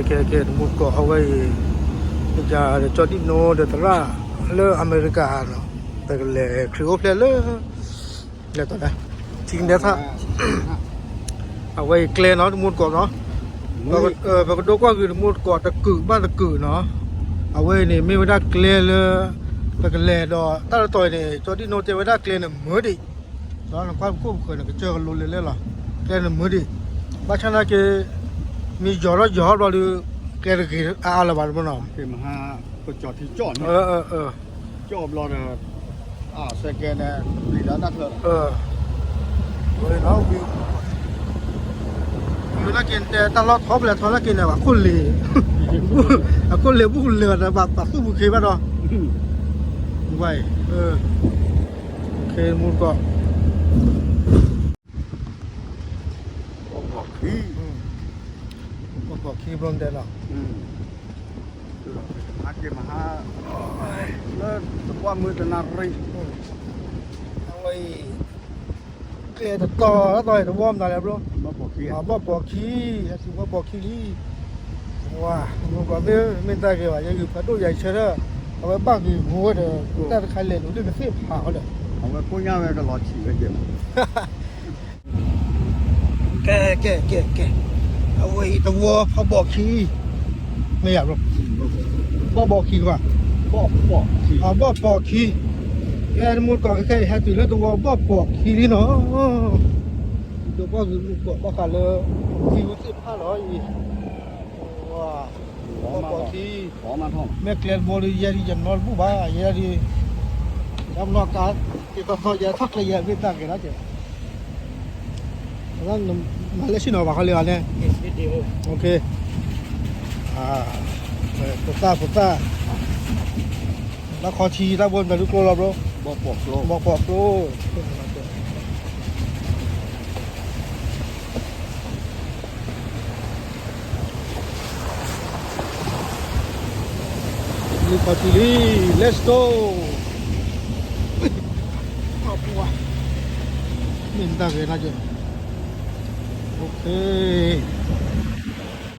ကဲ ကဲ တမူတကိး အဝဲအံၤ ယကၠီဒံၣ်နိဒီးသရၣ်လၢအမဲရကၤနီၤ, ပကလဲၤခရံာ်အိၣ်ဖျဲၣ်လၢ လဲၤတီၤလဲၣ် ထံကနဲထၣ် အဝဲအံၤကျဲနီၤ တမူတကိးနီၤ, ပကဒိကွၢ်ဂ့ၤတမူတကိး တကုာ်ဘၣ်တကုာ်နီၤ, အဝဲအံၤန့ၣ် မ့ၢ်ဝဲဒၣ်ကျဲလၢ ပကလဲၤဒီးတၢ်တတီၤအံၤန့ၣ် ကၠီဒံၣ်နိတဲဝဲဒၣ်ကျဲန့ၣ်မုာ်ဒံး ဒီးနကွၢ်ပခိၣ်ပဃၢၤန့ၣ် ကစၢၢ်ကလိလၢလဲၣ်လီၤ, ကျဲန့ၣ်မုာ်ဒံး, ဘၣ်ဆၣ်နာ်က့ မ့ၢ်ယီၤထီၣ်ယီၤထီၣ်ဘျီဒီး ကျဲတဂ့ၤအါအါလၢၤဘၣ်တမ့ၢ်နီၤ, က့မဟါ ကကၠီထံကၠီၣ်န့ၣ် ကၠီၣ်ဘျီဒီး အစဲကဲန့ၣ် ပျံၤဒီးတၢ်ချၢ ဝဲနီၤ ဝံၤနာ်က့တဲတၢ်လီၢ်ထီပလဲၤထီနာ်က့န့ၣ် အခိၣ်လ့ၤ အခိၣ်လ့ၤဘူၣ်လ့ၤဒီး ပာ်သူၣ်ပူၤခ့ဘၣ်ဒီး ဝဲ ခ့မူတကိး ပီၣ်ပီၣ်ခံ ပီၣ်ပီၣ်ခံဘျီတဲလီၤ ဟးက့ၤမဟါ လၢတကွၢ်မုၢ်တနၣ်ရံၣ် အဝဲအံၤ ကျဲတတီၤတီၤတဝီမနုၤလဲၣ်ဘျီ ဘီၣ်ပီၣ်ခံ ဟဲတုၤဘီၣ်ပီၣ်ခံလံ ဝါ မုၢ်ကီၢ်သ့ၣ် မ့ၢ်တၢ်ဂ့ၤဘၣ် ယဂံၢ်ဖးဒိၣ်ယၤဆၢထၢၣ် အဝဲဘၣ်ဂ့ၤဂီၤဝဲဒီး တၢ်တခါလဲၤနုာ်ဒ်ကသ့ၣ်ဖးအီၤဒီး အဝဲကိၣ်ညါဝဲကလီၤဆံးဝဲကဲ ကဲ ကဲ ကဲ ကဲ အဝဲအံၤတဝီဖးဘီၣ်ခံ မ့ၢ်ယၤဘျီ ဘီၣ်ဘီၣ်ခံကွၢ် ဘီၣ်ပီၣ်ခံ အဘီၣ်ပီၣ်ခံ ကဲ တမူတကိးခဲခဲအံၤ ဟဲတုၤလၢတဝီဘီၣ်ပီၣ်ခံလံနီၤ ဒိးကွၢ်ဂ့ၤမုၢ်ကီၢ်ဘၣ်ဃးလၢ ထံဝဲသ့ၣ်တဖၣ်လီၤအံၤ ဘီၣ်ပီၣ်ခံ မ့ၢ်ကျဲတဘိဒီး ယဲဒၣ်ယနီတဘူၣ်ဘၣ် ယဲဒၣ် ယမနီၢ်ကါ က့ၤသီသီ ယဲထီၣ်ကျဲယဲမ့ၢ်တၢ်ဂ့ၤလီၤက့ၤ မၤလၢဆ့ၣ်နီၤဘၣ်ခီလံအီၤန့ၣ် ဖိသၣ်ဖိသၣ် ဘၣ်ခီထံတၢ်ဘိမတၤဒုကျိလီၤဘျီ ဘီၣ်ပီၣ်ကျိ လံခီထံလံ let's go မ့ၢ်တၢ်ဂ့ၤနာ်က့ OK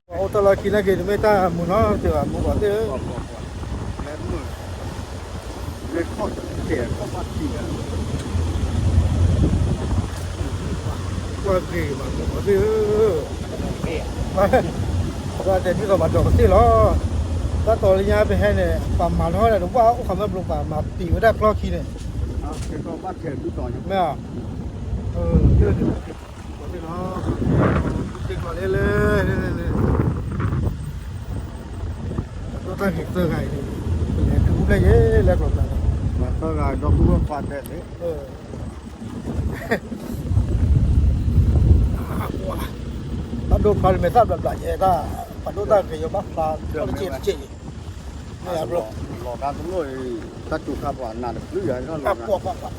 ပှၤအိၣ်တၢ်လီၢ်ခံနာ်က့ တမ့ၢ်တၢ်မုာ်နီတစဲးဘၣ် မုၢ်ကီၢ်သ့ၣ်ဧၢ လဲၤမုာ် လဲၤခီၣ်တဲာ်ခီၣ်ဘၣ်ထံး ကွၢ်ဂ့ၤဘၣ်မုၢ်ကီၢ်သ့ၣ်ဧၢ ပှၤတဲဒ်သိးပှၤဒိးကသ့ၣ်လီၤ တၢ်တီၤလၢညါပဟဲန့ၣ် ပှၤမၤထီၣ်ဝဲဒၣ်တဝၣ်အိၣ်ဃးမၢဘျိ ပှၤမၤတံာ်ဝဲဒၣ်ကျီခံန့ၣ် မ့ၢ်ဧါ သ့ၣ်ကျီလဲလဲ ဒီးတၢ်ဂ့ၤသၢဂၤအံၤန့ၣ် ပလဲၤတုၤအိၣ်ဖျဲၣ်ယဲလဲၤကျိၤကျါလီၤ သၢဂၤဒီပုၢ်ဝဲၢ်ခွါတဲန့ၣ် တၢ်ဒိၣ်ဖျါတမဲာ်သၣ်ဘျးဘျးယဲတၢ် ပှၤဒိၣ်တၢ်ဂ့ၤယဘၣ်ဖျါထီၣ်တက့ၢ်တက့ၢ်အံၤ မ့ၢ်အဘျီ လီၤတၢ်တလိၣ်အံၤ တၢ်စူၤခါပှၤနးတပျုၢ်ယၤလီၤ ပှၤပှၤပှၤ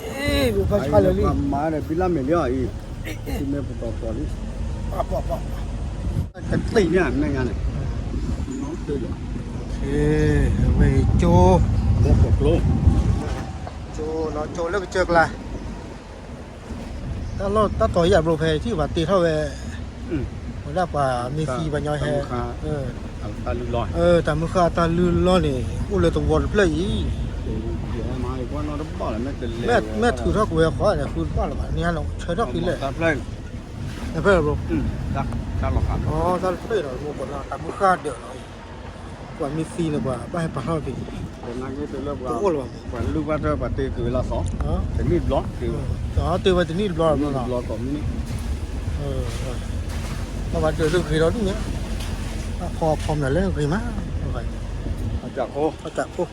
အ့ၣ် ပှၤဆါလၢာ်လံ ပှၤမၤဒီးဘံလၢ်မဲာ်လံအီၤအံၤ သုမ့ၢ်ပတီၢ်ပတီၢ်လံ ပှၤပှၤပှၤ တသ့ၣ်ညါမဲာ်ညါန့ၣ် အဝဲကၠိ ဘီၣ်ပီၣ်ကျိ ကၠိလီၤ ကၠိလၢကစၢၢ်ကျါ တၢ်လီၢ်တၢ်တီၤယဲၢ်ဘျီဖဲထံၣ်ဘၣ်တ့ထီၣ်ဝဲ ဝဲဒၣ်ပှၤမ့ၢ်သံပှၤညီဟဲ တၢ်မုၢ်ဃၢ်အတၢ်လုၢ်လီၢ်န့ၣ် အိၣ်လၢသဝီတဖျၢၣ်အံၤ မ့ၢ်ထုးထီၣ်ကွံာ်ဝဲဃီန့ၣ် ဃုတဘၣ်လၢၤဘၣ် န့ၣ်ဟဲလီၤဆၢထီၣ်ကွံာ်လဲၣ် တၢ်ဖျၢၣ်လီၤ တၢ်လီၤဃာ်တၢ်မုၢ်ဃၢ်ဒၢးလီၤ ပှၤမ့ၢ်သံန့ၣ် ပှၤဘၣ်ဟဲပာ်ထီၣ်က့ၤ တအိၣ်လၢၤဘၣ် ပှၤလုၢ်ဘၣ်တၢ်ပှၤတ့က့ၤဝဲလၢအသီ တနံၣ်တဘျီ တ့ဝဲတနံၣ်တဘျီ တဘျီကိးမုၢ်နံၤ ပှၤဒၢးတဂ့ၤဒီးဒ်န့ၣ် အဖီဖီမနုၤလဲၣ်ဂ့ၤမး အတၢ်ခိ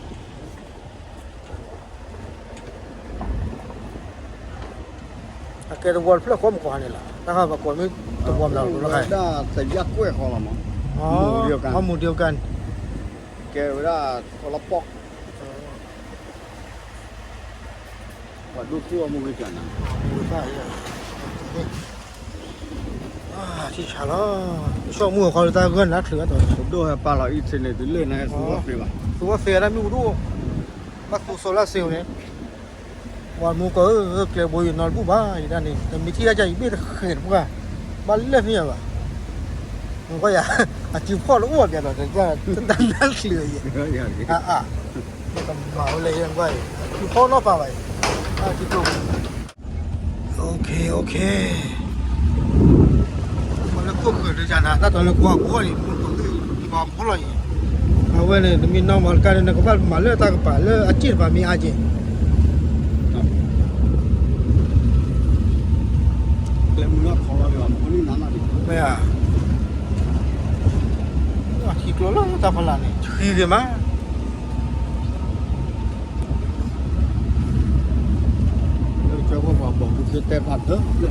အကဲတဝီတဖျၢၣ်ဃီမကွၢ်န့ၣ်လီၤ တၢ်ဟးပှၤကွၢ်မ့ၢ်တဝီမနုၤလီၤ တယၢ်ကွဲၢ်ဃီလီၤမး အမူဒီယကၣ် ကဲဝဲဒၣ်ထီလီၤပီၣ် ပှၤဒိၣ်ထူၣ်အမူဂ့ၤကၣ်န့ၣ် ထံဆးလီၤ ဆိကမိၣ်ဃီလၢတၢ်ဂၢၢ်နးချုးအသိး ပဒိၣ်ဟဲပာ်လီၤအံၤဆ့န့ၣ် တုၤလၢနသုဝီသ့ဘၣ် သုဝီသ့ဒၣ်မ့ၣ်အူဒိၣ် ဘၣ်သူစိလၢစ့ဧိၤန့ၣ် ပှၤမူကီၢ်ဧၢ ကျဲဘိယနီတဘူၣ်ဘၣ် ယဒၣ်န့ၣ် တမ့ၢ်ထံၣ်ဒၣ်ယၤ ယဘ့ၣ်တဃဲးတပှၢ် ဘၣ်လဲၣ်ဖဲယၤဘၣ် မ့ၢ်ကွၢ်ယၤ အစုဖီၣ်တအိၣ်ဘၣ်ဒီး တၢ်နါချုးယဲၢ်, အါအါ, မၤဝဲလၢယဲၢ်ကွၢ်အံၤ အစုဖီၣ်နီၣ်ပာ်ဘၣ်အံၤ, အစုဖီၣ်, okay okay, မၤလၢခိၣ်ဃၢၤတယၤနၤ တၢ်တီလၢကွၢ်ဘိအံၤ မူကီၢ်သ့ၣ် ယဘၣ်မူလီၤအံၤ, အဝဲန့ၣ် နမ့ၢ်နီၢ်မၤတကါန့ၣ် နကဘၣ်မၤလၢတၢ်ကပၤလၢအစ့ၣ်တပၤမ့ၢ်အါက့ၤ မ့ၢ်ဧါ, ဟံးကျိလၢတၢ်ဖီလာ်န့ၣ် ဃံဂ့ၤမး, ပာ်ပာ်ပာ်ပာ်မူကီၢ်သ့ၣ်, နဒၣ်လဲ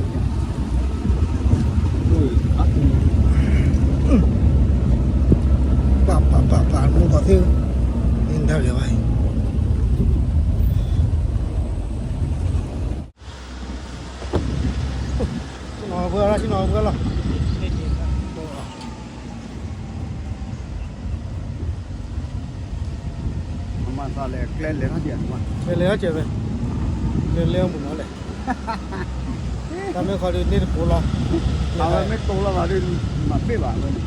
ာ်ဘၣ်အံၤ, ဆ့ၣ်နီၤဝဲလီၤ ဆ့ၣ်နီၤဝဲလီၤ. မၤသးလဲၤကျဲလဲၤထီၣ်ကဲး, ကျဲလဲၤထီၣ်ကဲးဝဲ, ကျဲလဲၤအမုၢ်နီၤလဲၣ်, တၢ်မ့ၢ်ခီဒုးန့ၢ်တကိးလီၤ, အဝဲမ့ၢ်တိၢ်လိာ်သးဒုး မၤဘ့ၣ်ဘၣ်ဝဲန့ၣ်,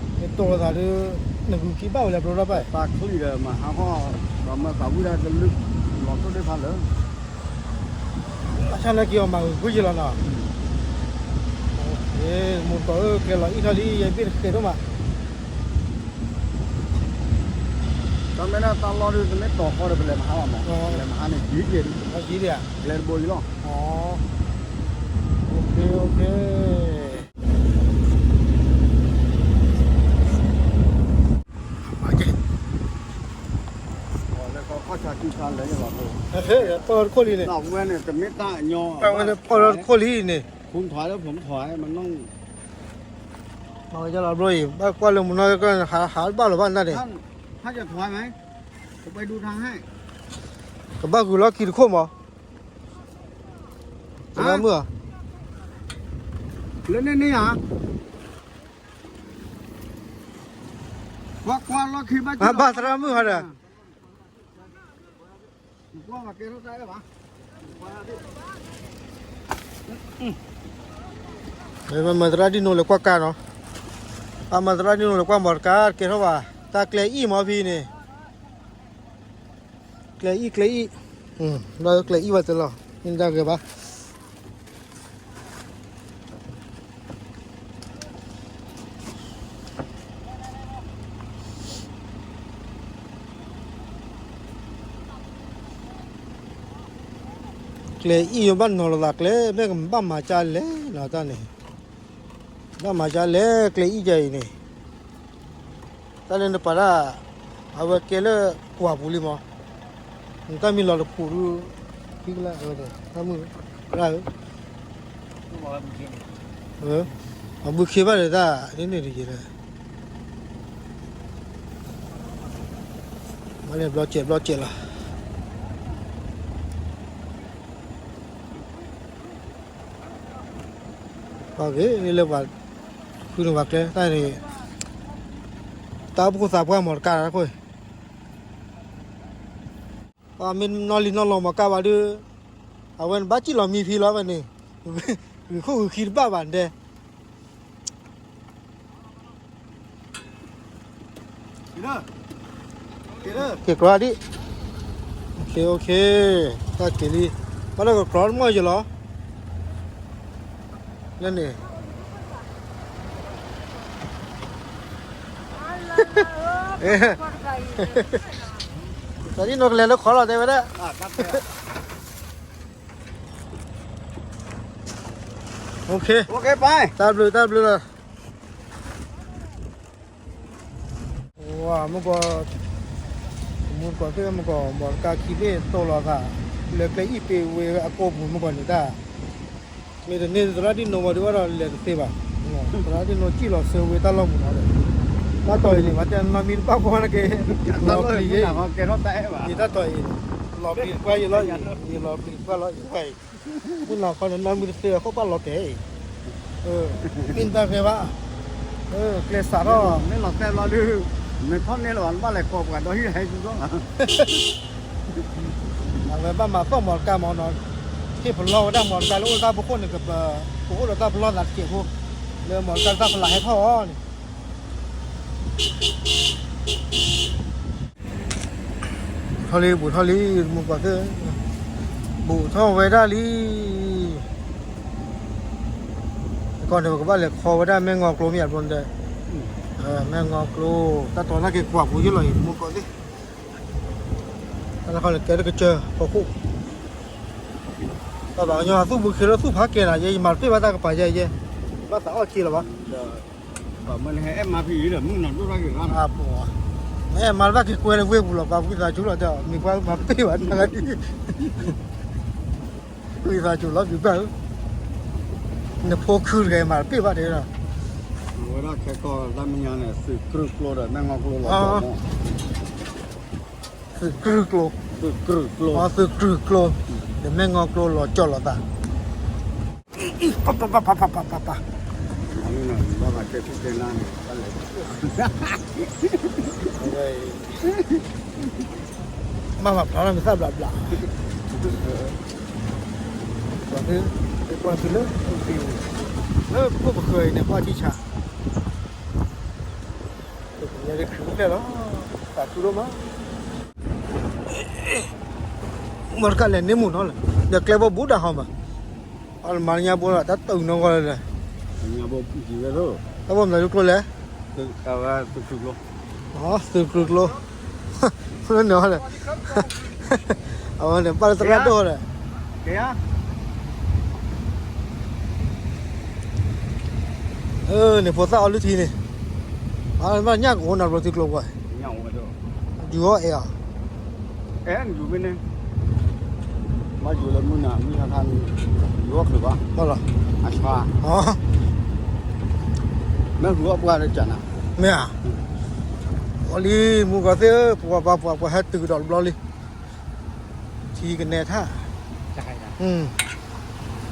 မ့ၢ်တိၢ်လိာ်သးဒုး နဂုာ်ခံဘၣ်ဝဲလဲၣ် ဘျီထီၣ်ဘၣ်, သးချံဒီးမၤဟးဂီၤ, ဒီးမၤသးဝံၣ်ဒၣ်တလုၢ်, လီၤတိၢ်ဒၣ်ဖးလၢ အဆၣ်လၢက့ၤအီၤမၤဂုာ်ကွံာ်ယလီၤနီၤ, မူကီၢ်ဧၢ ကျဲလီၤအံၣ်ထီၣ်လံ ယဘ့ၣ်တဃဲးဒိၣ်မး, တၢ်မ့ၢ်ဒၣ်တၢ်လီၢ်ဒုး တမ့ၢ်တီၤဃီဒီး ပလဲၤမဟါဘၣ်မး, ပလဲၤမဟါန့ၣ် ယံၤက့ၤဒုး, ယံၤဒံးဧါ, ကျဲတဘိအံၤလီၤ, okay okay. ပီၢ်တခိၣ်လံန့ၣ်, ပီၢ်တခိၣ်လံန့ၣ်, မၤဝဲလီၤဘျီအံၤ ဘၣ်ကွၢ်လၢမုၢ်နီၢ်ကီၢ် ဟးဘၣ်လီၤဘၣ်နၢ်န့ၣ်, ကဘၣ်ဂုာ်လီၢ်ခံတခိၣ်မး, သရၣ်မုၣ်ဧါ, လၢန့ၣ်န့ၣ်ဧါ, ကွၢ်ကွၢ်လီၢ်ခံဘၣ်, ဘၣ်သရၣ်မုၣ်ဟီဒီး မၤသရၣ်ဒံနိလဲၤကွၢ်ကါနီၤ, အမၤသရၣ်ဒံနိလဲၤကွၢ်မီတကါ ကဲထီၣ်ဘၣ်, တၢ်ကျဲအံၣ်မီဖံန့ၣ်, ကျဲအံၣ်ကျဲအံၣ်, ဘျီကျဲအံၣ်ဘၣ်တလီၤ, မ့ၢ်တၢ်ဂ့ၤဘၣ်. ကျဲအံၣ်ယဘၣ်နီၤလိာ်သးကျဲ မ့ၢ်ကဘၣ်မၤကၢ်လဲၣ်နီၤတၢ်န့ၣ်, ဘၣ်မၤကၢ်လဲၣ်ကျဲအံၣ်ကၢ်အံၤန့ၣ်, တၢ်လၢနပာ်ဒၣ်, အဝဲကဲလၢကွၢ်ပူၤလံမး, နတၢ်မံလီၤတခိးဒုး, ဖံကလၢအဝဲန့ၣ် တၢ်မုၣ်ရၣ်ဧၢ အဘုခ့ဘၣ်ဒီးတၢ်န့ၣ်န့ၣ်တယံာ်ဒီး, ဘၣ်န့ၣ်ဘျီစဲးဘျီစဲးလီၤ, ပှၤဂ့ၤလၢပှၤဃုန့ၢ်ပှၤကျဲတၢ်န့ၣ်, တၢ်အိၣ်ဖှိၣ်သးပှၢ်မီၢ်တကါတၢ်ခိၣ် ပှၤမ့ၢ်နီၢ်လံၤနီၢ်လီၤမီၢ်ကါဘၣ်ဒီး, အဝဲန့ၣ်ဘၣ်စံၣ်လီၤမံဖံလီၤဝဲန့ၣ်, ဂုာ်ခိၣ်ဂုာ်ခံတဘၣ်ဘၣ်ဒဲး, က့ၤကြီဒံး, တၢ်က့ၤလံ, ဘၣ်လၢကကြီတမီၢ်ယလီၤ, လၢန့ၣ် သရၣ်ဒံနိကလဲၤလၢခီလီၤတဲဝဲဒၣ်, တၢ်ဘျုးတၢ်ဘျုးလီၤ, မုၢ်ကီၢ်, မုၢ်ကီၢ်သ့ၣ်မုၢ်ကီၢ် မီၢ်တကါခံဘ့ၣ်တိၢ်လီၤသး, လၢကျဲအံၣ်ပ့ၤဝဲအကိာ်ပူၤမုၢ်ကီၢ်န့ၣ်တၢ်, မ့ၢ်တန့ၢ်သရၣ်ဒံနိဝဲဒုးအိၣ်ဒီးလဲၤတသ့ဘၣ်, သရၣ်ဒံနိစံၣ်လီၤဆၢဝဲတၢ်လီၢ်မူနီၤဒီး, တၢ်တီၤအံၤန့ၣ် ပှၤတဲနီၢ်မံတဘၣ်ဃီန့ၣ်က့ၤ, လီၤပျံၤယဲ, ယတၢ်တီၤအံၤ, လီၤပျံၤတပှၢ်ယလီၤ, ယလီၤပျံၤတပှၢ်လီၤယပှၢ်အံၤ, မုၢ်လီၤခီန့ၣ် နီၢ်မံတသ့ဘၣ် ဃိၣ်ဘၣ်လီၤတဲာ်အံၤ, မ့ၢ်တၢ်ဂ့ၤဘၣ်, ကျဲစးထီၣ်, မ့ၢ်လီၤတဲာ်လီၤဒုး, မ့ၢ်ထီၣ်န့ၢ်လီၤဘၣ် နဘၣ်လဲၤကိးပှၤဒီဟံၣ်ဟဲဆူလီၤ အဝဲဘၣ်မၤသီၣ်မီၢ်တကါမီၢ်နီၤ, ဟ့ၣ်ပလီၢ်ဝဲဒၣ်မီၢ်တကါလၢအိၣ်တၢ်ဖီခိၣ်န့ၣ် ကပ, ကအိၣ်ဒီးတၢ်ပလီၢ်သးတစဲးဖိ, လၢမီၢ်တၢ်တၢ်ဖလးဟဲထီၣ်အီၤန့ၣ် ထီၣ်လံ ဘူးထီၣ်လံ မူကီၢ်သ့ၣ်, ဘူးထီၣ်ဝဲဒၣ်လံ. ကီၢ်န့ၣ် ပကဘၣ်လဲၤခီဝဲဒၣ်မဲၢ်ငီၢ်ကျိမ့ၢ်ဧါ ဘျီန့ၣ်, မဲၢ်ငီၢ်ကျိ, တၢ်တီၤနာ်က့ၤကွၢ်ပူၤယ့ၢ်လီၤအံၤ မူကီၢ်သ့ၣ်, တၢ်လၢခီလဲၤကဲတကစၢၢ်ဖီခိၣ်, ဘၣ်ဘၣ်ကညီသူၣ်ဘုခ့လၢသူၣ်ဖးကဲနၤယဲ ယမၤတပ့ၢ်ဘၣ်တၢ်ကပၤယဲယဲ, ဘၣ်သးအီၣ်က့လီၤဘၣ် မ့ၢ်အဲၣ်မါလၢဘၣ်က့ၤကွဲလၢဝ့ၢ်ပူၤလီၤ ပှၤဝံသးစူၤလီၤတဲ မ့ၢ်ပှၤမၤတပ့ၢ်ဘၣ်တဂၤဒ် ဝံသးစူၤလီၤ ဘုဘၣ်ဧၢ, နဖိခုတဂၤမၤတပ့ၢ်ဘၣ်တဲလီၤ. အဝဲဒၣ်ခဲကီၢ်တၢ်မဲာ်ညါန့ၣ် သုးကြုၢ်ကျိဒီး မဲၢ်ငီၢ်ကျိလီၤကီး, သုးကြုၢ်ကျိ, သုးကြုၢ်ကျိ, သုးကြုၢ်ကျိ, ဒီးမဲၢ်ငီၢ်ကျိလီၤကီးလိာ်သး ပပပပပပပပ, ဘၣ်ဘၣ်တဲဖုတဲနါန့ၣ် ဘၣ်လဲၤ မ့ၢ်ဘၣ်ဖျါထီၣ်မ့ၢ်သၣ်ဘျးဘျး, ပှၤသုလၢ လၢခိၣ်ပဃၢၤအံၤန့ၣ် ပှၢ်ထံဆး, ပကလဲၤလၢခရံာ်အိၣ်ဖျဲၣ်လီၤ, သးထူဒိၣ်မး, မ့ၢ်တကးလဲၤန့ၢ်မူနီၤလဲၣ်, ဒီးကျဲဘီဘူးဒၣ်ဟီမး, အမၤညါဘိလီၤ တၢ်တုၤနီၢ်ဂီၢ်လၢလဲၣ်, တၢ်ဘိမနုၤလၢကျိလဲၣ်, သုးကြုၢ်ကျိ, သုးကြုၢ်ကျိ, အဝဲန့ၣ် ဘၣ်လၢသရၣ်ဒိၣ်ဒီး န့ၣ်ဖိသၣ်အီလုၢ်ထံန့ၣ်, ဘၣ်ညၣ်ကအိၣ်နၤဘျီသုကျိပှၤ, ဒုးအီၣ်အဲၣ်အီၤ, အဲၣ်ဒုးမ့ၢ်န့ၣ်, ဘၣ်ယိၤလၢမုၢ်နၤ မုၢ်နၤခါန့ၣ် ယိၤအီၣ်ချုးဘၣ်, အဆါ, မ့ၢ်ဃုအီၣ်ပှၢ်လၢကနၤ, မ့ၢ်ဧါ, အီလံ မူကီၢ်သ့ၣ်ဧၢ ပှၤပှၤပှၤပှၤဟဲတုၤကဒီးတဘျီလံ ထံကနဲထၣ်,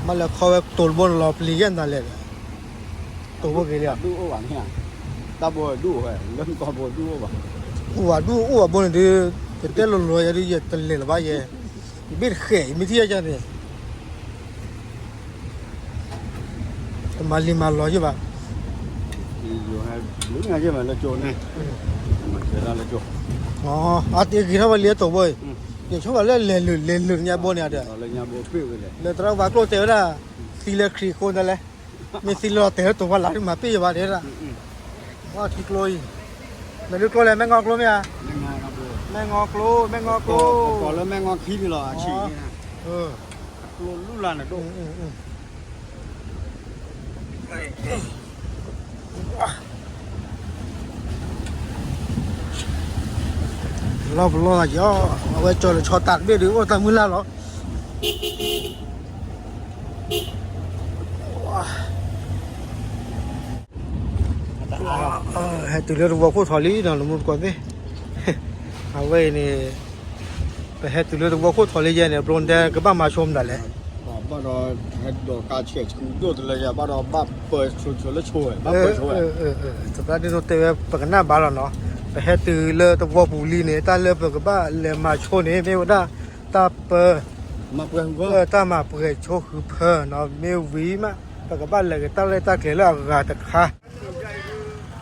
ဘၣ်လဲၤခီဝဲတိၤတဘိန့ၣ်လီၤ ပျံၤယဲၢ်နၤလဲၣ်, တိၤဘိက့ၤလံ, တၢ်ဘိဒူၣ်ဝဲ, လၢကီၢ်ဘိဒူၣ်အိၣ်ဘၣ်, အိၣ်ဘၣ်ဒူၣ်အိၣ်ဘၣ်ဘိန့ၣ်ဒီး, ယတဲလိၤလိၤယၤဒီး ယတလဲၤလၢၤဘၣ်ယဲ, ယဘ့ၣ်တဃဲး ယမ့ၢ်ထံၣ်ယၤန့ၣ် တမၤလံၤမၤလီၤယဲၢ်ဘၣ်, လၢကၠိန့ၣ်, အတ့ဂ့ၤထီၣ်ဝဲလံတိာ်ဘိအံၤ, ယဆိကမိၣ်လၢလဲၤလုာ်လဲၤလုာ်ညါဘိန့ၣ်ဒီး, လၢသရၣ်ဘါကျိၣ်တဲဝဲဒၣ်, သံလၢခရံာ်အဃိန့ၣ်လဲၣ်, မ့ၢ်သံလၢလီၤတဲာ်လၢတိာ်ဘၣ်လၢ်ဒ်မၤပ့ၢ်ယဘၣ်တဲဒၣ်, ထံကျိအံၤ, မ့ၢ်ဒုးကျိလဲၣ် မဲၢ်ငီၢ်ကျိမ့ၢ်ဧါ, မဲၢ်ငီၢ်ကျိ, မဲၢ်ငီၢ်ကျိ, လၢမဲၢ်ငီၢ်ခံလီၤ, ကျိလူလၢ်န့ၣ်ဒိၣ် လီၤပလီၢ်သးကီ, အဝဲကၠီၤလၢဆီတးတဘ့ၣ်ဒီး အိၣ်တၢ်မုၢ်လၢ်လီၤ, ဟဲတုၤလၢတဝီခိၣ်ထီလံဒီး နမူတကိးသ့ၣ်, အဝဲအံၤန့ၣ် ပဟဲတုၤလၢတဝီခိၣ်ထီလံယဲန့ၣ် ဘျီဒဲကဘၣ်မၤဆိမတၤလဲၣ်, ဘၣ်ဒီးဟဲဒိးကါဆဲးဆူဒိၣ်တလၢယၤ ဘၣ်ဒီးဘၣ်ပၢၤဆိဆိလၢဆိဝဲ ဘၣ်ပၢၤဆိဝဲ, သရၣ်ဒိၣ်တဲဝဲ ပကနၣ်ဘၣ်လီၤနီၤ, ပဟဲတုၤလၢတဝီပူၤလံန့ၣ် တၢ်လၢပကဘၣ်လဲၤမၤဆိန့ၣ် မ့ၢ်ဝဲဒၣ်တၢ်ပၢၤ, တၢ်မၤပှဲၤဆိဃုဖၢနီၤ, မ့ၢ်ဝံၤမး ပကဘၣ်လဲၤက့ၤတၢ်ရဲၣ်တၢ်ကျဲၤလၢအဂၤတခါ,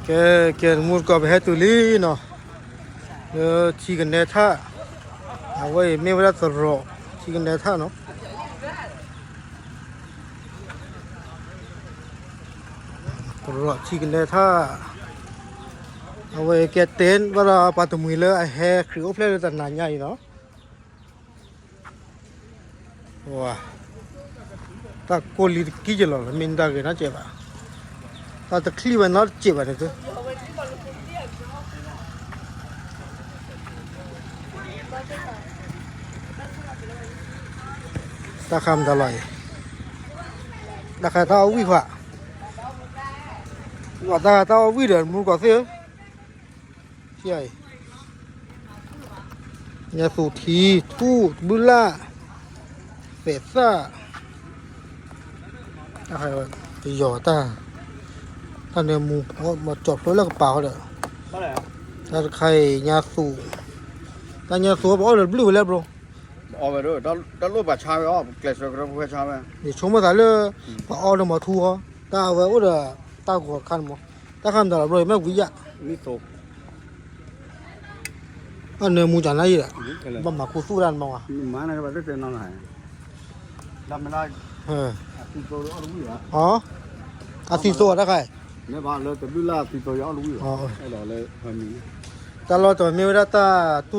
ကဲ ကဲ နမူတကိး ပဟဲတုၤလံနီၤ, လၢထံကနဲထၣ်, အဝဲအံၤမ့ၢ်ဝဲဒၣ်သရိာ်ထံကနဲထၣ်နီၤ, သရိာ်ထံကနဲထၣ်, အဝဲအံၤကဲတဲဘၣ်ဒီးပှၤတမှံၤလၢအဟဲခရံာ်အိၣ်ဖျဲၣ်လၢတနၤညါအံၤနီၤ တၢ်ကိၢ်လံတကံၢ်ကလီၤလီၤ မ့ၢ်တၢ်ဂ့ၤနီတစဲးဘၣ်, တၢ်တချံၣ်ဝဲနီတစဲးဘၣ်န့ၣ်, တၢ်ခါမတၤလီၤအံၤ, တၢ်ခါတၢ်အီၣ်ဝံၣ်ခွါ, တၢ်ခါတၢ်အီၣ်ဝံၣ်ဒီး မူတကိးသ့ၣ်ဧၢ ညါသူၣ်ထံ ထူၣ် တဘုလၣ် သဲးသၣ် တယီၤတၢ် တၢ်န့ၣ်မူ မၤကၠီၣ်ဖျိလၢကပၤဃီဒီး တၢ်တခါအံၤ ညါသူၣ် တၢ်ညါသူၣ် ပအီၣ်ဒီးတဘျုးဝဲလဲၣ် bro အီၣ်ဝဲဒၣ် တၢ်လိၣ်ပှၤဆါဝဲအီၣ် ကျဲးစၢးကရၢဖိဝဲဆါဝဲ ယဆိကမိၣ်သးလၢ ပှၤအီၣ်ဒီးမၤထူအီၤ တၢ်အဝဲအိၣ်ဒီး တၢ်ဂီၤတခါန့ၣ်မး, တၢ်ခါမတၤလီၤဘျီ မ့ၢ်ဝံၤယၣ်, အနၢမူကနၣ်ယံၤဒီး, ဘၣ်မၤခူသူၣ်ဒၣ်နမါဝါ, အသံသိတၢ်ခါ, တၢ်လီၢ်တမ့ၢ်ဝဲဒၣ်တၢ်သူၣ်လီၤ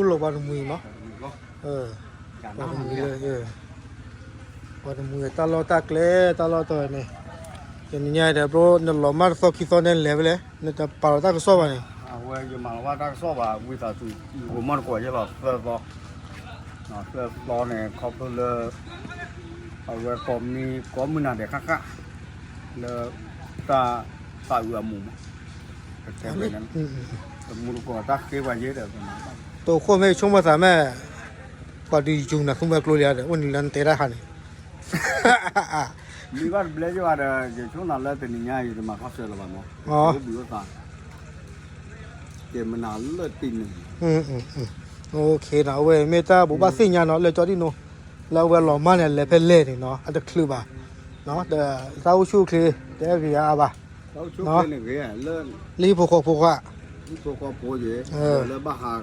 ပှၤတမှံၤမး, ပှၤတမှံၤလၢ ပှၤတမှံၤတၢ်လီၢ်တၢ်ကျဲ တၢ်လီၢ်တၢ်န့ၣ်, တနံၤညါဒီး bro နလီၤမၢ်တသီခံသီန့ၣ်လဲၤဖဲလဲၣ်, နတပာ်လီၤတၢ်ကစီၣ်ဘၣ်န့ၣ်, အဝဲယမၤလီၤဘၣ်တၢ်ကစီၣ်ဘၣ် ဝံသးစူၤ ယဂီၤမီၢ်တကိးယဲလီၤသၢသီ, သၢသီန့ၣ် ခီဖျိလၢ အဝဲကိးမံၤကိးမုၢ်နၤဒဲးဃၣ်ဃၣ် လၢ တၢ်သးအုးအမူးမး, ပတဲဝဲန့ၣ် တမူတကိးတၢ်ဃ့ပှၤယဲဒီး တိခိၣ်မ့ၢ်ဆိကမိၣ်သးမ့ၢ် ပှၤဒုးယူၤနၤသူမွဲကျိလံဒီး အိၣ်နံၤလၢနတဲတၢ်ခါန့ၣ် မ့ၢ်ဘၣ်တဘျဲယဘၣ်ဒီး ယဆိကမိၣ်လၢတနံၤညါအံၤ ယတမၤခီၣ်ဆၢလၢၤဘၣ်မး, အိၣ်ဘှံးအိၣ်သါ, ယမနုၤလၢတနံၤ, အဝဲမ့ၢ်တၢ်ဘိးဘၣ်သ့ၣ်ညါနီၤ လၢကၠီဒံၣ်နိ, လၢအဝဲလီၤမၢ်န့ၣ် လဲၤဖဲလဲၣ်န့ၣ်နီၤ အတချုးဘၣ်, တၢ်အိၣ်ဆူၣ်အိၣ်ချ့ တအဲၣ်ဂ့ၤအါအါဘၣ်, လၢဟံၣ်ဖိဃီဖိဃာ် လၢဘၣ်ဟး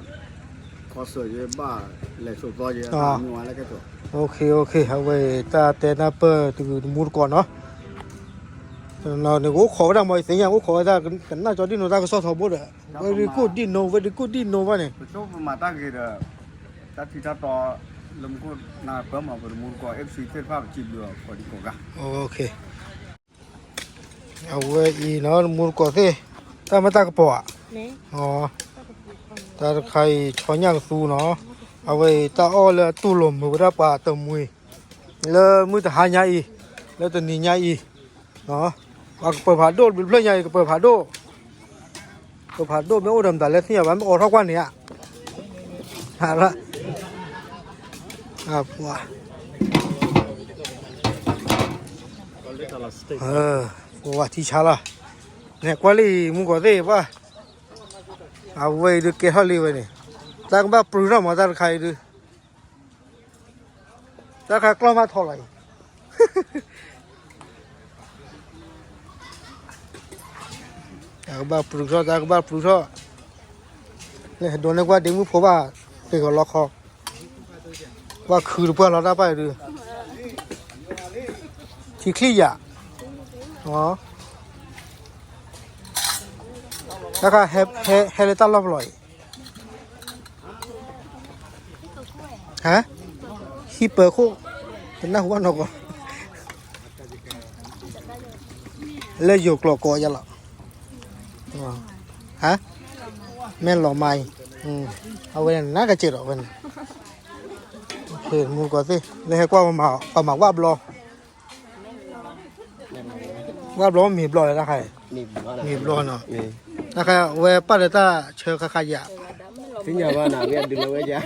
ခီဆၢယဘၣ်လဲၤဆိးသီယဲ အဝဲတၢ်တဲနၢ်ပၢၢ်တဂ့ၤတမူတကိးနီၤ, နကအိၣ်ခိးဝဲဒၣ်မ့ၢ်ယသ့ၣ်ညါ အိၣ်ခိးဝဲဒၣ်ကနၣ်ကၠီဒံၣ်နိတၢ်ကစီၣ်ထီဘိဒီး, very good ဒံၣ်နိ very good ဒံၣ်နိဘၣ်န့ၣ်, ပမၤတၢ်ဂ့ၤဒီး တၢ်ထံတၢ်တီ လၢမူခိၣ်နၢ်ပၢၢ်မး ပတမူတကိး FC သ့ၣ်တဖၣ်ပစံးဘျုးအီၤကိးဒံကိးဂၤ အဝဲအံၤနီၤ တမူတကိးသ့ၣ်, တၢ်မ့ၢ်တၢ်ကပီၤဧါ, တၢ်တခါအံၤ ဆီညၣ်ကသူနီၤ, အဝဲအံၤတၢ်အီၣ်လၢအတူၢ်လိာ်မုာ်ဝဲဒၣ်ပှၤတမှံၤ, လၢမုၢ်တဟါညါအံၤ, လၢတနံၤညါအံၤ, ပှၤကပၢၤဖးဒိၣ်တဘျုးဖျၢၣ်ညါအံၤ ကပၢၤဖးဒိၣ် ကပၢၤဖးဒိၣ်မ့ၢ်အိၣ်ဒီးမတၤလဲၣ်သ့ၣ်ညါဘၣ် မ့ၢ်အိးထီၣ်ကွၢ်န့ၣ်ဧါ, ပဝဲထံဆါလီၤ, နဲကွၢ်လံ မူကီၢ်သ့ၣ်ပှၢ်, အဝဲအံၤဒုးကဲထီၣ်လံဝဲန့ၣ်, တၢ်ကဘၣ်ပြုထီၣ်မး တၢ်တခါအံၤဒုး, တၢ်တခါကျီၢ်မးထီၣ်လီၤအံၤ တၢ်ကဘၣ်ပြုထီၣ် တၢ်ကဘၣ်ပြုထီၣ်, လၢဟဲဒိးန့ၢ်ကွၢ်ဒ့မုၣ်ဖိဘၣ်, ဃ့ၢ်ဂီၤလီခီ, ဘၣ်ခုတပှၢ်လီၤတၢ်ပၢ်အံၤဒုး, ထံချံၣ်ယၤ, တၢ်ခါဟဲလၢတၢ်လီၢ်ပလီၢ်အံၤ ဟါ, ဟံၣ်ပၢၤခိၣ်, တနၢ်ဟူဘၣ်နီၢ်ကီၢ်, လၢယိၤကျိာ်ကိးယၤလီၤ, ဟါ, မ့ၢ်လီၤမါအံၤ, အဝဲန့ၣ်နကစဲးဒီးဝဲန့ၣ်, မူကီၢ်သ့ၣ် လၢဟဲကွၢ်ပှၤမၤဝၣ်ဘျီ ဝၣ်ဘျီမ့ၤဘျီလၢတၢ်ခါအံၤ, မ့ၤဘျီနီၤ, တၢ်ခါဝဲပာ်လၢတၢ်ဆၢခါခါယၤ, သ့ၣ်ညါဘၣ်နၤ ဝဲဒုးလၢဝဲယၤ,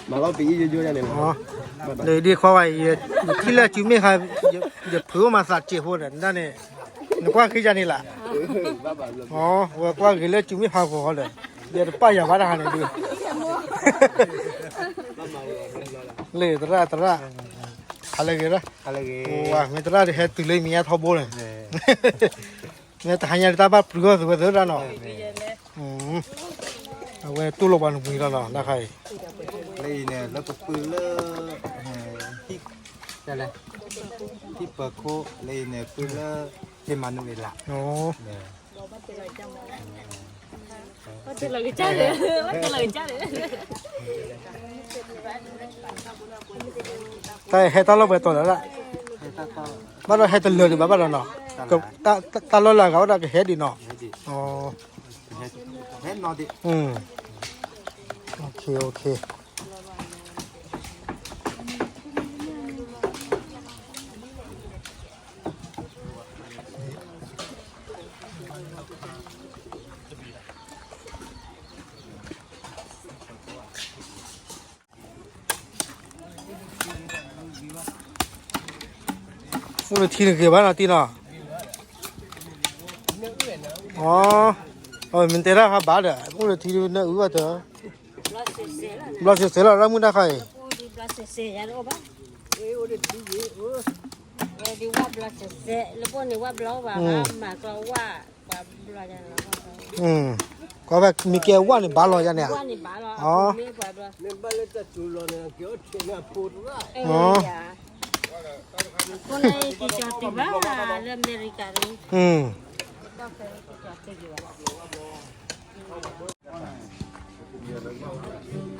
မၤလီၤပအံၤယိယိယၤန့ၣ်လီၤ, လၢဒ်ခွါဝဲအံၤ, ယထံၣ်လၢစုမ့ၢ်ခါ, ယဖုးအိၣ်မၤသးစဲးဖိဒီး နတၢ်န့ၣ်, နကွၢ်ဃ့ယၤန့ၣ်လၢ, ဝဲကွၢ်ဂ့ၤလၢစုမ့ၢ်ဖးဂီၤဒီး, ယတပာ်ယၤဘၣ်တၢ်ခါန့ၣ်ဒုး လၢသရၣ်သရၣ်, ဟါလၢဂ့ၤရၣ်, မ့ၢ်သရၣ်တဟဲတုၤလၢမံၤညါထီဘိန့ၣ်, မ့ၢ်တဟါညါတၢ်ဘၣ်ပြုထီၣ်သုဝဲသရၣ်နီၤ, အဝဲတူၢ်လိာ်ပှၤနမှံၤလီၤနီၤ တၢ်ခါအံၤ, လၢအံၤန့ၣ် လၢပပုၢ်လၢ ဟံၣ်ပၢၤခိၣ် လၢအံၤန့ၣ် ပုၢ်လၢ ဟ့ၣ်မၤနူၤအ့လး တၢ်ဟဲတၢ်လီၢ်ပှဲၤတီၤလၢ်လၢ်, ဘၣ်ဒီးဟဲတလၢာ်ဒံးဘၣ်ဘၣ်ဒီးနီၤ, တၢ်လီၢ်လၢအဂၤဝဲဒၣ်ကဟဲဒံးနီၤ, အိၣ်လၢထံတဂ့ၤဘၣ်နီၤတံၢ်နီၤ, အ မ့ၢ်တဲဒၣ်ဟးဘၣ်ဒီး အိၣ်လၢထံနၢအုဘၣ်တၢ်, ဘျီစဲးစဲးလီၤ ရၣ်မုၣ်တၢ်ခါအံၤ, ဒ်ဝၣ်ဘျီစဲးစဲး လၢပအိၣ်န့ၣ်ဝၣ်ဘျီဘၣ် မၤကျီဝၣ် ပှၤဘျီယၤန့ၣ်လီၤ. ကွၢ်ဖဲမ့ၢ်ကဲဝၣ်န့ၣ်ဘၣ်လီၤယၤန့ၣ်, ဝၣ်န့ၣ်ဘၣ်လီၤ, အီ, မ့ၢ်ဘၣ်လၢတၢ်တူၢ်လီၤန့ၣ် ကဲအိၣ်ထဲန့ၣ်အဖိတရၣ်, အီ, ဖိန့ၣ်က့ၤကၠီၤတုၤဘၣ်လၢအမဲရကၤန့ၣ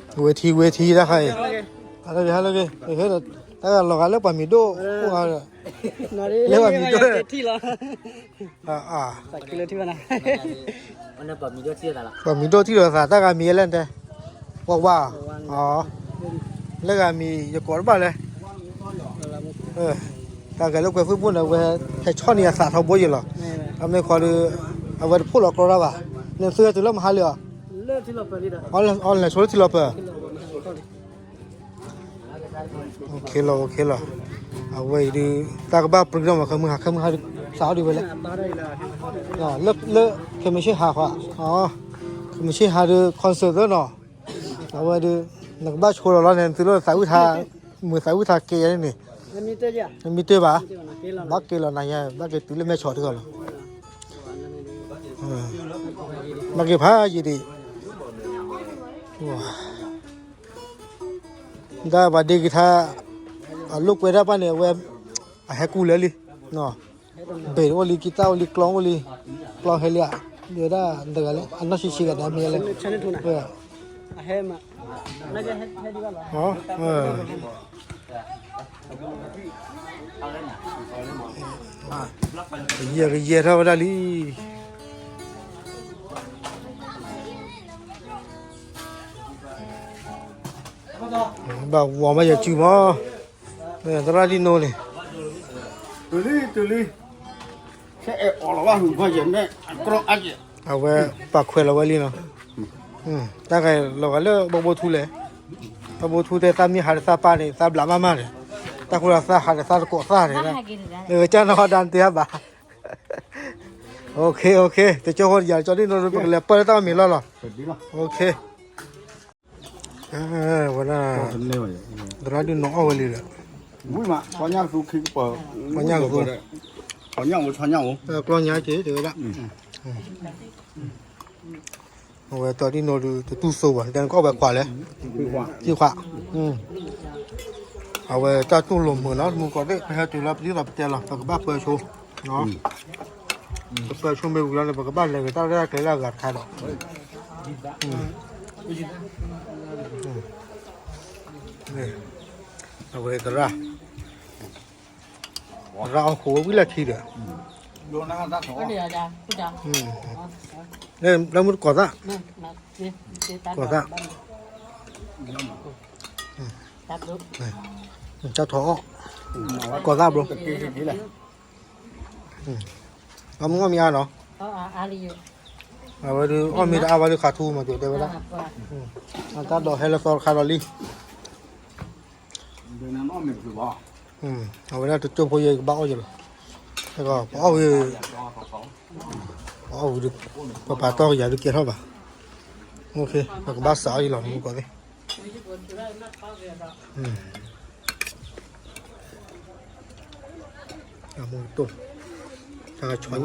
်, ဝဲထံဝဲထံတၢ်ခါအံၤ, ဟဲလၢဂ့ၤ ဟဲလၢဂ့ၤ, တၢ်ဂၤလီၤဂာ်လၢပှၤမံၤဒိၣ်အိၣ်, လၢပှၤမံၤဒိၣ်, အ, ပှၤမံၤဒိၣ်ထံၣ်လိာ်သး တၢ်ဂၤမံၤလဲၣ်တဲ, ဝါဝါ, အီ, လၢဂၤမံၤယကိးတဘၣ်လဲၣ်, တၢ်ဂၤလၢကွဲၤဖုၣ်ဘိၣ်န့ၣ် အဝဲဟဲဆီၣ်န့ၢ်အသးထီဘိယံၤလီၤ, အမ့ၢ်ခီဒီး အဝဲတဖှိၣ်လီၤကြီတၢ်ဘၣ်, နသုဝဲတုၤလၢမဟါလံဧါ, အီ, လဲၤဆိလၢထံလီၤပၢၤ OK လီၤ OK လီၤ, အဝဲအံၤဒုး တၢ်ကဘၣ်ပြံကဒီးမး ခဲမုၢ်ဟါ ခဲမုၢ်ဟါဒုး စးအီၤဒံးဝဲလဲၣ်, လၢ လၢ ခဲမုၢ်ဆ့ၣ်ဟါဃီ, ခဲမုၢ်ဆ့ၣ်ဟါဒုး concert သၢနီၤ, အဝဲဒုး နကဘၣ်ဆိလီၤလီၤန့ၣ် နသုလၢသးဝံၣ်ထါ, မုၢ်သးဝံၣ်ထါကဲယၤန့ၣ်, မ့ၢ်တ့ၢ်ဘၣ်, ဘၣ်က့ၤလီၤနၤညါ ဘၣ်က့ၤတုၤလၢမဲၢ်ဆီးတဂီၢ်လီၤ, ဘၣ်က့ၤဖးယံၤဒံး ဒ်ပှၤဒ့က့ၤထါ အလိာ်ကွဲတၢ်ပၢ်န့ၣ် အဝဲ အဟဲကူၣ်လၢာ်လံ, ဘ့ၣ်အိၣ်လံ ကံတၢ်အိၣ်လံ ကျီအိၣ်လံ, ကျီဟဲလံဧါ, ဒ်ဝဲဒၣ်တဂၤလၢ အနီၢ်ဆံးဆံးဂၤဒၣ်မ့ၢ်လၢ ကယဲၢ်ကယဲၢ်ထီၣ်ဝဲဒၣ်လံ, ဘၣ်ဝီၤမးယစုမး, သရၣ်ဒံနိန့ၣ်, တုၤလံ တုၤလံ, ဆဲအဲၣ်အီၣ်လီၤဘၣ် ဟုၣ်ဘၣ်ယဲၢ်မဲ အကြီအယဲၢ်, အဝဲပာ်ခွဲးလီၤဝဲလံနီၤ, တၢ်ဂၤလီၤဂာ်လၢဘီဘိထူလဲၣ်, ဘီဘိထူတဲသးမ့ၢ်ဟးဒီးသးပၢ်န့ၣ် သးဘျးမးမးန့ၣ်, တၢ်ဃိဒီးသးဟးဒီးသးတကိးသၣ်န့ၣ်, ကစၢ်နီၢ်ဟီဒါတ့ၢ်ဘၣ်, OK OK တကၠိဃိတယၤ ကၠီဒံနိ ပကလဲၤပၢၢ်လၢတၢ်မံၤလီၢ်လီၤ, OK ဝဲဒၣ် သရၣ်ဒုးနီၢ်အီၣ်ဝဲလံဒီး, ဝံၤမး ပှၤညၣ်ကသူခံကပၤ, ပှၤညၣ်ကသူ, ပှၤညၣ်အိၣ် ဆီညၣ်အိၣ်, ကျီညါက့ၤတဲဝဲဒၣ်, အဝဲတီဒံနိဒုး တတူၢ်စိဘၣ် တၢ်နကအီၣ်ဝဲခွးလဲၣ်, သံခွး, အဝဲတၢ်တူၢ်လိာ်မုာ်နီၤ မုၢ်ကီၢ်သ့ၣ် ပဟဲတုၤလီၤ ပဒ်သိးပတဲလီၤ ပကဘၣ်ပၢဆိ ပပၢဆိမ့ၢ်ဝံၤလီၤန့ၣ် ပကဘၣ်လဲၤဂ့ၤတၢ်ရဲၣ်တၢ်ကျဲၤလၢအဂၤတခါဒီး, အဝဲသရၣ်, သရၣ်အီၣ်ဃိးဝံၤလၢခံဒီး, လၢမုၢ်တကိးသၣ်, ကိးသၣ်, တၢ်ထီၣ်အီၣ်, ကိးသၣ်ဘျိ အမုၢ်အီၣ်မ့ၢ်အါနီၤ, အဝဲဒုးအီၣ်မ့ၢ်တအါဘၣ်ဒုးခးထူမး ကတဲဝဲဒၣ်, အတၢ်ဒိးဟဲလၢသီတခါဒီးလံ, အဝဲဒၣ်တကၠိဖိယဲၢ်ကဘၣ်အီၣ်ယဲၢ်လီၤ, ပအီၣ်ဝံၤ, ပအီၣ်ဝံၤဒုး, ပပာ်တီၢ်ကယၤဒုးကဲထီၣ်ဘၣ်, ပကဘၣ်စးအီၣ်ယဲၢ်လီၤ မုၢ်ကီၢ်သ့ၣ် အမူတိၢ်, တၢ်ကဆီညၣ်,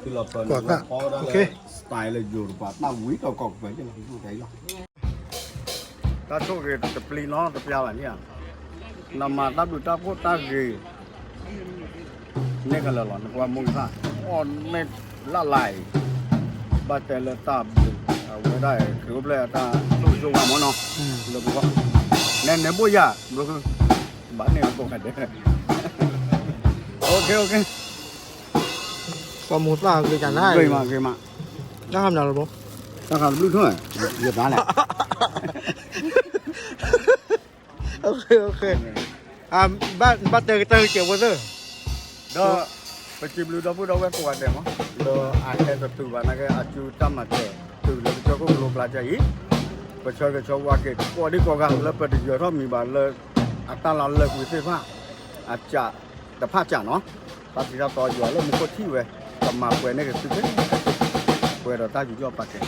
ကိးသၣ်, OK, style လၢယိၤတပၤ တၢ်ဝံၤဒီးကီၢ်ကပၢၤယဲၢ်လီၤ, တၢ်ဆိၣ်ဂ့ၤတပျံၤနီတပျါဘၣ်န့ၣ်ဧါ, နမၤတၢ်ဘျုးတၢ်ဖှိၣ်တၢ်ဂ့ၤ န့ၣ်ကလၢာ်လီၤ နကွၢ်မိၢ်ကသၣ်, အီၣ်မ့ၢ်လၢ်လၢ်အံၤ, ဘၣ်တဲလၢတၢ်ဘျုး, အဝဲဒၣ်ခရံာ်အိၣ်ဖျဲၣ်အတၢ်ဆိၣ်ဂ့ၤဆိၣ်ဝါမးနီၤ, လၢပဂီၢ်, နဲနဲဘိၣ်ယၤ, ဘျီ, ဘၣ်န့ၣ်ကိးဂၤဒဲး, OK OK, ပှၤမူသၣ်ဂ့ၤကနၤ, ဂ့ၤမးဂ့ၤမး, တၢ်ဟးမနုၤလီၤဘိ, တၢ်ဟးတဘျုးထွဲ, ယသးလဲၣ် OK OK, ဘၣ်တဲကတၢၢ်ကဲးဖိသၢ, ဒီး, ပစံးဘျုးဒီပုၢ်ဒီဝဲၢ်ကိးဂၤဒဲးမး, ဒီးအဟဲတတုၤဘၣ်နာ်က့ အစုတၢ်မၤစၢၤ, တုၤလၢကစၢၢ်ခိၣ်ကလိကျါကဲအံၤ, ပဆၢဂ့ၤဆၢဝါက့ၤ ကိးဒံကိးဂၤလၢပတယၢၤထီၣ်မံၤဘၣ်လၢ, အတၢ်လီၤလၢကွံာ်သ့ၣ်တဖၣ်, အစး, တဖၣ်စးနီၤ, တၢ်ထံတၢ်တီယွၤလၢမူခိၣ်ထံၣ်ဝဲ, ကမၤပှဲၤန့ၢ်က့ၤသုခဲ, ပှဲၤဒီးတၢ်ယူးယီၣ်ပာ်ကဲ